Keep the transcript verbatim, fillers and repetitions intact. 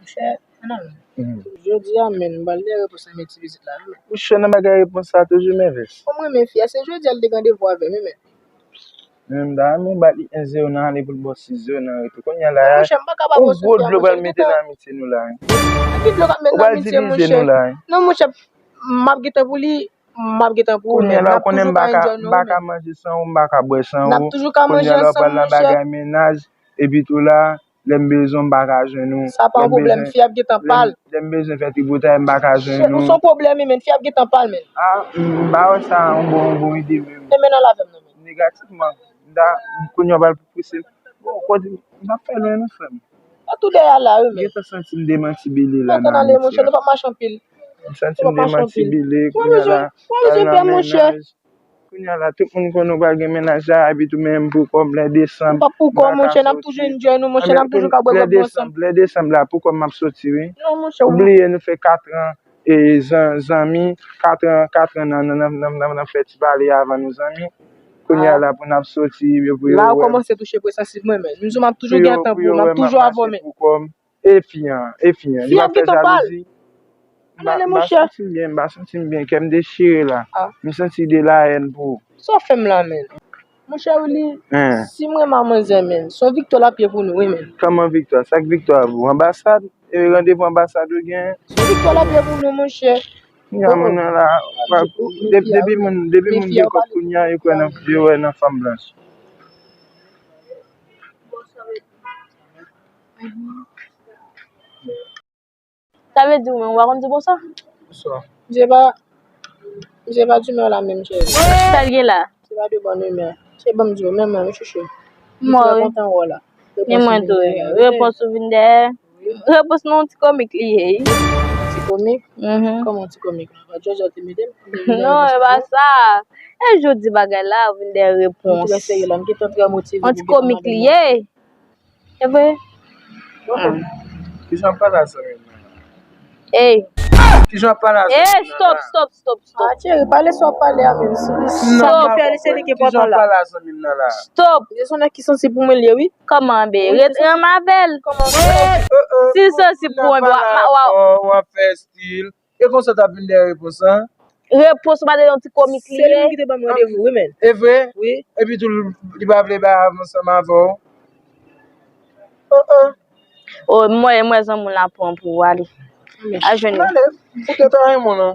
Monchè, ann ale. Jodi a menm, m pral gen repons nan men ti pitit la, wi, men. Ou cho nan bagay repons sa toujou, men vès. Kòm mwen, men fi a, se jodi a l te gen randevou avè m, wi, men. Men m ta renmen bat li en zewo nan ale pou l ba w sis zewo nan retou. Kounye a la, monchè, m pa ka ba w yon gwo dlo pral mete nan amitye nou la, wi. Ki dlo k ap met nan amitye, monchè? Ou pral divize nou la, wi. Non, monchè, m ap gentan pou li, m ap gentan pou ou, men n ap toujou ka enjoy nou, wi, men. Kounye a la, ou konnen m pa ka, m pa ka manje san ou, m pa ka bwè san ou. N ap toujou ka manje ansanm, monchè. Kounye a la, w pral nan bagay mennaj, epi tou la, lè m bezwen w, m pa ka jwenn ou. Sa pa yon pwoblèm, fi ap gentan pa l. Lè m bezwen fè tripotay, m pa ka jwenn ou. Ou se yon pwoblèm, wi, men fi ap gentan pa l, men. A, m pa wè sa yon bon, yon bon ide menm. E men nan lave m nan, men. Negativman, m ta, kounye a w pral pouse m. Bon, kote, m ap fè lwen non, frè m. Mwen tou dèyè la, wi, men. M gentan santi m demantibile la nan amitye a. Ann ale, monchè, nou p ap mache anpil. M santi m demantibile, kounye a la, pral nan mennaj. Kounye a la, tout moun konnen w pral gen mennaj la, epi tou menm pou kòm lè desanm, m pa ka soti. Ou pa pou kò, monchè, n ap toujou enjoy nou, monchè, n ap toujou ka bwè kòk nou ansanm. Lè desanm, lè desanm la, pou kòm m ap soti, wi. Non, monchè, ou bliye nou fè katran, e, zan-, zanmi, katran, katran nan, nan, nan fè ti pale avan nou zanmi. Kounye a la, pou n ap soti, yo pou yo wè m. La, ou kòmanse touche presansib mwen, men. M di w, m ap toujou gen tan pou ou, m ap toujou avè w, men. Pou kòm, e fi an, e fi an, li p ap fè jalouzi. Fi ap gentan pa l. Ann ale, monchè. M pa santi m byen, m pa santi m byen, kè m dechire la. M santi de la hèn pou ou. Sa w fè m la, men? Monchè Willy, si m renmen manzè, men, se yon viktwa l ap ye pou nou, wi, men. Kòman viktwa? Sa k viktwa pou ou? Anbasad? E randevou anbasad ou gen? Se yon viktwa l ap ye pou nou, monchè. Kounye a, moun nan la, depi moun, depi moun gen kòb kounye a, yo kwè nan, yo wè nan fanm blanch. Sa vle di ou menm, ou pa konn di bonswa? Bonswa. Misye pa, misye pa di mè la menm, cheri. Sa l gen la? Se pa de bòn imè. Se ban m di w, men mwen, m chouchou. M trè kontan wè w la. Men mwen tou, wi. Repons ou vin dèyè. Repons nou ti komik li ye, wi. Ti komik? Mhm. Kòman ti komik la? Pa Jojo te mete l? Non, e pa sa. E jodi bagay la, ou vin dèyè repons. M trè serye la, m gentan trè motive. Yon ti komik li ye. E vre? Kijan w ap pale a zanmi m nan la? Ey. Kijan w ap pale a zanmi m nan la? Ey, stop, stop, stop, stop. Ah, cheri, pale sa w ap pale a menm. Si, si sa ki fè li, se li ki enpòtan la. Kijan w ap pale a zanmi m nan la? Stop. Se yon nèg ki sansib pou mwen li ye, wi. Kòman, be? Ret renmen avè l. Kòman? Si l sansib pou mwen, be, w ap, w ap, w ap fè estil. E konsa w t ap vin dèyè repons lan? Repons ou pa te yon ti komik li ye? Se li menm ki te ban m randevou, wi, men. E vre? Wi. Epi tou, li pa vle bay ansanm avè w? Oh, oh. Oh, m wè, m wè zanmi w la pran pou w ale. Al jwenn li. Ale, ou te ta renmen w, non?